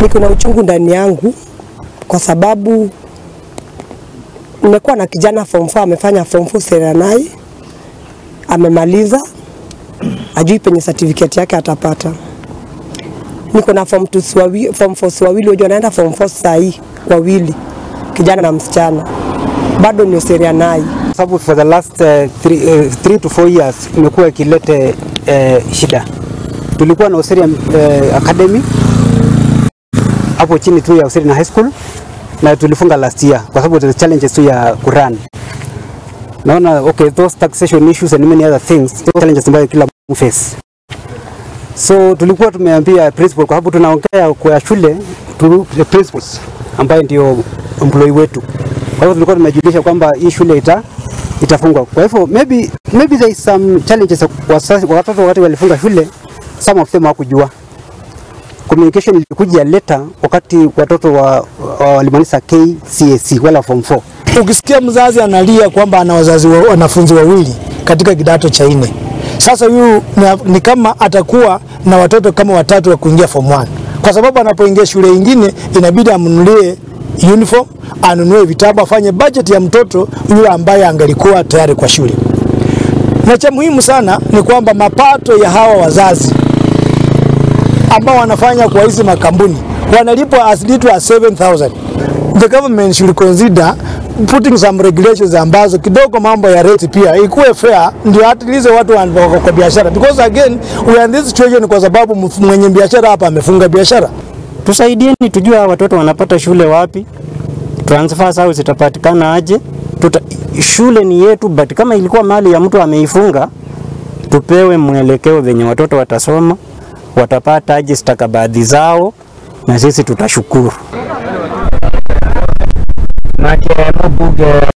Niko na uchungu ndani yangu kwa sababu nimekuwa na kijana form 4, amefanya form 4 Seranai, amemaliza, ajui penye certificate yake atapata. Niko na form 2 form 4 wawili, wajua wanaenda form 4 saa hii wawili, kijana na msichana, bado ni Seranai. Sababu for the last 3 to 4 years imekuwa ikilete shida. Tulikuwa na Oserian Academy hapo chini tu ya Oserian High School na tulifunga last year kwa sababu the challenges tu ya Quran. Naona okay, those taxation issues and many other things, those challenges ambayo kila mtu face. So tulikuwa tumeambia principal, kwa sababu tunaongea kwa shule through the principals ambaye ndio employee wetu. Kwa hivyo tulikuwa tumejulisha kwamba hii shule itafungwa. Kwa hivyo maybe there is some challenges kwa watoto wakati walifunga shule, some of them hawakujua. Communication ilikuja later wakati watoto walimaliza KCSE wala form 4. Ukisikia mzazi analia kwamba ana wazazi wanafunzi wawili katika kidato cha 4. Sasa huyu ni kama atakuwa na watoto kama watatu wa kuingia form 1. Kwa sababu anapoingia shule nyingine inabidi amnunulie uniform, anunue vitabu, afanye budget ya mtoto yule ambaye angalikuwa tayari kwa shule. Na cha muhimu sana ni kwamba mapato ya hawa wazazi ambao wanafanya kwa hizi makampuni wanalipwa as little as 7,000. The government should consider putting some regulations ambazo kidogo mambo ya rate pia ikuwe fair, ndio at least watu wako kwa biashara, because again we are in this situation kwa sababu mwenye biashara hapa amefunga biashara. Tusaidieni tujue watoto wanapata shule wapi, transfer zao zitapatikana aje. Shule ni yetu, but kama ilikuwa mali ya mtu ameifunga, tupewe mwelekeo venye watoto watasoma, watapata aje stakabadhi zao, na sisi tutashukuru.